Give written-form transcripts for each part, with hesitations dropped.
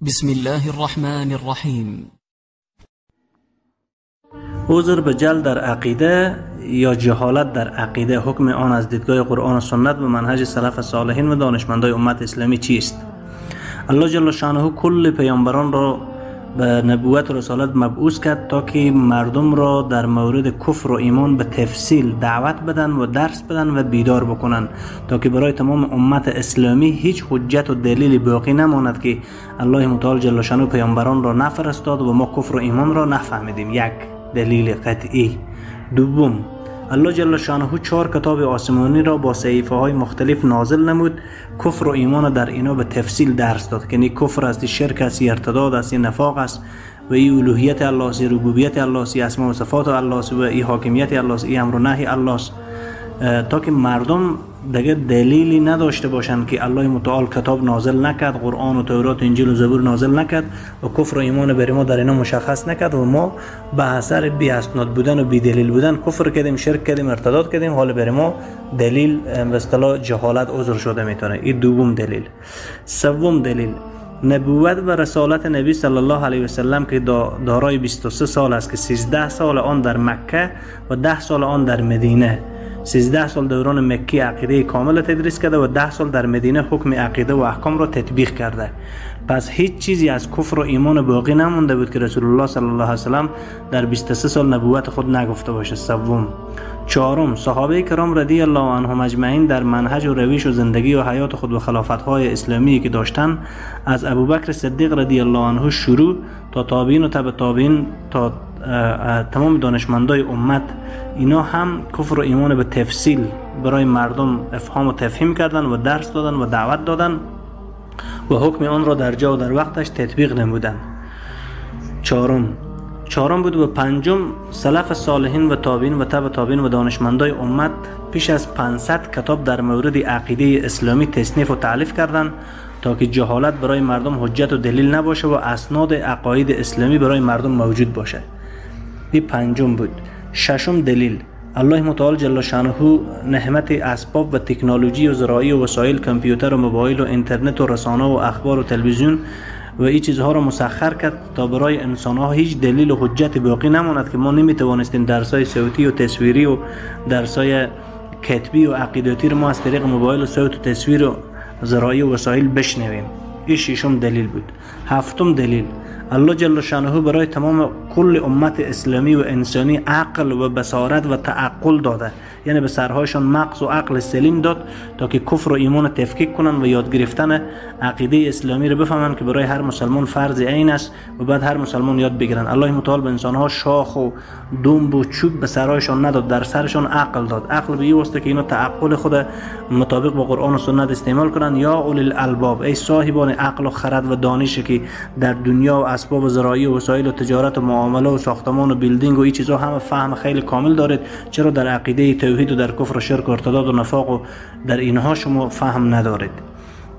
بسم الله الرحمن الرحیم. عذر به جهل در عقیده یا جهالت در عقیده، حکم آن از دیدگاه قرآن و سنت و منهج سلف صالحین و دانشمندای امت اسلامی چیست؟ الله جل شانه کل پیامبران را به نبوت و رسالت مبعوث کرد تا که مردم را در مورد کفر و ایمان به تفصیل دعوت بدن و درس بدن و بیدار بکنن، تا که برای تمام امت اسلامی هیچ حجت و دلیل باقی نماند که الله متعال جل شانه پیامبران را نفرستاد و ما کفر و ایمان را نفهمیدیم. یک دلیل قطعی. دوم، الله جل شانه 4 کتاب آسمانی را با صحیفه های مختلف نازل نمود، کفر و ایمان در اینا به تفصیل درس داد که نه کفر است، شرک است، ارتداد است، نفاق است و ای الوهیت الله است، ربوبیت الله است، اسماء و صفات الله است و ای حاکمیت الله است، ای امر و نهی الله است، تا که مردم دیگه دلیلی نداشته باشند که الله متعال کتاب نازل نکرد، قرآن و تورات و انجیل و زبور نازل نکرد و کفر و ایمان برای ما در اینا مشخص نکرد و ما به اثر بی اسناد بودن و بی دلیل بودن کفر کردیم، شرک کردیم، ارتداد کردیم. حال برای ما دلیل به اصطلاح جهالت عذر شده میتونه. این دوم دلیل. سوم دلیل، نبوت و رسالت نبی صلی الله علیه و سلم که دارای 23 سال است که 13 سال آن در مکه و 10 سال آن در مدینه. 13 سال دوران مکی عقیده کامل تدریس کرده و 10 سال در مدینه حکم عقیده و احکام را تطبیق کرده. پس هیچ چیزی از کفر و ایمان باقی نمانده بود که رسول الله صلی الله علیه و سلم در 23 سال نبوت خود نگفته باشه. سوم. چهارم، صحابه کرام رضی الله عنهم اجمعین در منهج و روش و زندگی و حیات خود و خلافت‌های اسلامی که داشتند، از ابوبکر صدیق رضی الله عنه شروع تا تابعین و تبع تابعین تا تمام دانشمندای امت، اینا هم کفر و ایمان به تفصیل برای مردم افهام و تفهیم کردن و درس دادن و دعوت دادن و حکم آن را در جا و در وقتش تطبیق نمودن. چهارم بود. و پنجم، سلف صالحین و تابعین و تبع تابعین و دانشمندای امت پیش از 500 کتاب در مورد عقیده اسلامی تصنیف و تألیف کردند تا که جهالت برای مردم حجت و دلیل نباشه و اسناد عقاید اسلامی برای مردم موجود باشه. این پنجم بود. ششم دلیل، الله متعال جل شانه نعمت اسباب و تکنولوژی و زراعی و وسایل کامپیوتر و موبایل و اینترنت و رسانه و اخبار و تلویزیون و این چیزها را مسخر کرد تا برای انسانها هیچ دلیل و حجت باقی نماند که ما نمیتوانستیم درسای صوتی و تصویری و درسای کتبی و عقیدتی رو ما از طریق موبایل و صوت و تصویر و زراعی و وسایل بشنویم. این ششم دلیل بود. هفتم دلیل، الله جل شانه برای تمام کل امت اسلامی و انسانی عقل و بصارت و تعقل داده، یعنی به سرهایشان مغز و عقل سلیم داد تا که کفر و ایمان تفکیک کنن و یاد گرفتن عقیده اسلامی رو بفهمن که برای هر مسلمان فرض عین است و بعد هر مسلمان یاد بگیرن. الله متعال به انسانها شاخ و دنب و چوب به سرهایشان نداد، در سرشان عقل داد. عقل به این واسطه که اینا تعقل خود مطابق با قرآن و سنت استعمال کنن. یا اولی الالباب، ای صاحبان عقل و خرد و دانش که در دنیا و اسباب زراعی و وسایل و تجارت و معامله و ساختمان و building و این چیزا همه فهم خیلی کامل دارید، چرا در عقیده توحید و در کفر و شرک و ارتداد و نفاق و در اینها شما فهم ندارید؟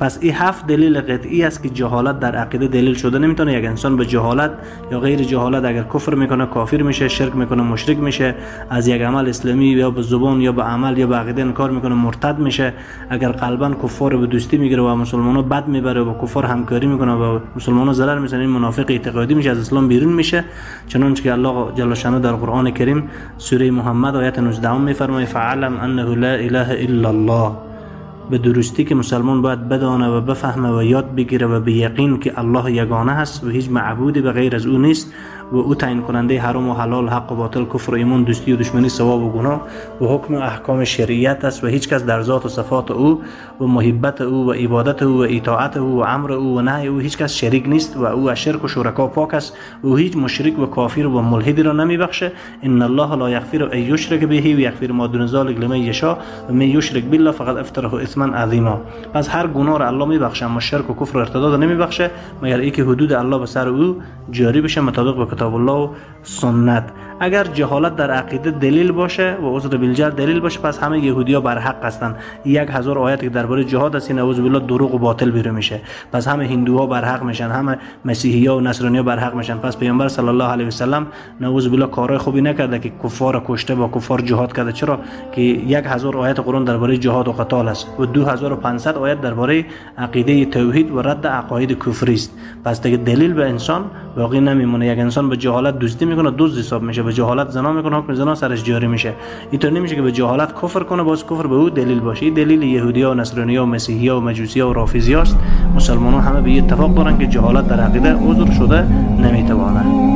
پس این 7 دلیل قطعی است که جهالت در عقیده دلیل شده نمیتونه. یک انسان به جهالت یا غیر جهالت اگر کفر میکنه کافر میشه، شرک میکنه مشرک میشه، از یک عمل اسلامی یا به زبان یا به عمل یا به عقیده انکار میکنه مرتد میشه، اگر قلبا کفار به دوستی میگیره و مسلمانو بد میبره و با کفار همکاری میکنه و مسلمانو ضرر میزنه، این منافق اعتقادی میشه، از اسلام بیرون میشه. چنانچه که الله جل شانه در قرآن کریم سوره محمد آیت 19 میفرماید فعلم انه لا اله الا الله، به درستی که مسلمان باید بدانه و بفهمه و یاد بگیره و به یقین که الله یگانه هست و هیچ معبودی به غیر از او نیست و او تعیین کننده حرام و حلال، حق و باطل، کفر و ایمان، دوستی و دشمنی، ثواب و گناه و حکم و احکام شریعت است و هیچ کس در ذات و صفات او و محبت او و عبادت او و اطاعت او و امر او و نهی او هیچ کس شریک نیست و او از شرک و شرکا پاک است و هیچ مشرک و کافر و ملحدی را نمیبخشه. ان الله لا یغفر ان یشرک به و یغفر ما دون ذلک لمن یشاء و من یشرک بالله فقد افترا اثما عظیما. پس هر گناه را الله میبخشه اما شرک و کفر و ارتداد نمیبخشه مگر اینکه حدود الله به سر او جاری بشه مطابق با کتاب الله و سنت. اگر جهالت در عقیده دلیل باشه و عذر بالجهل دلیل باشه، پس همه یهودیا بر حق هستند. 1000 آیت که درباره جهاد است نعوذ بالله دروغ و باطل بیرون میشه. پس همه هندوها بر حق میشن، همه مسیحیا و نصرانیا بر حق میشن. پس پیامبر صلی الله علیه و سلم نعوذ بالله کارهای خوبی نکرده که کفار کشته، با کفار جهاد کرده. چرا که 1000 آیت قرآن درباره جهاد و قتال است و 2500 آیت درباره عقیده توحید و رد عقاید کفری است. پس دیگه دلیل به انسان باقی نمیمونه. یک انسان به جهالت دزدی میکنه دزد حساب میشه، به جهالت زنا میکنه حکم زنا سرش جاری میشه. اینطور نمیشه که به جهالت کفر کنه باز کفر به او دلیل باشه. این دلیل یهودیا و نصرانیا و مسیحیا و مجوسیا و رافضیا است. مسلمانان همه به اتفاق دارن که جهالت در عقیده عذر شده نمیتواند.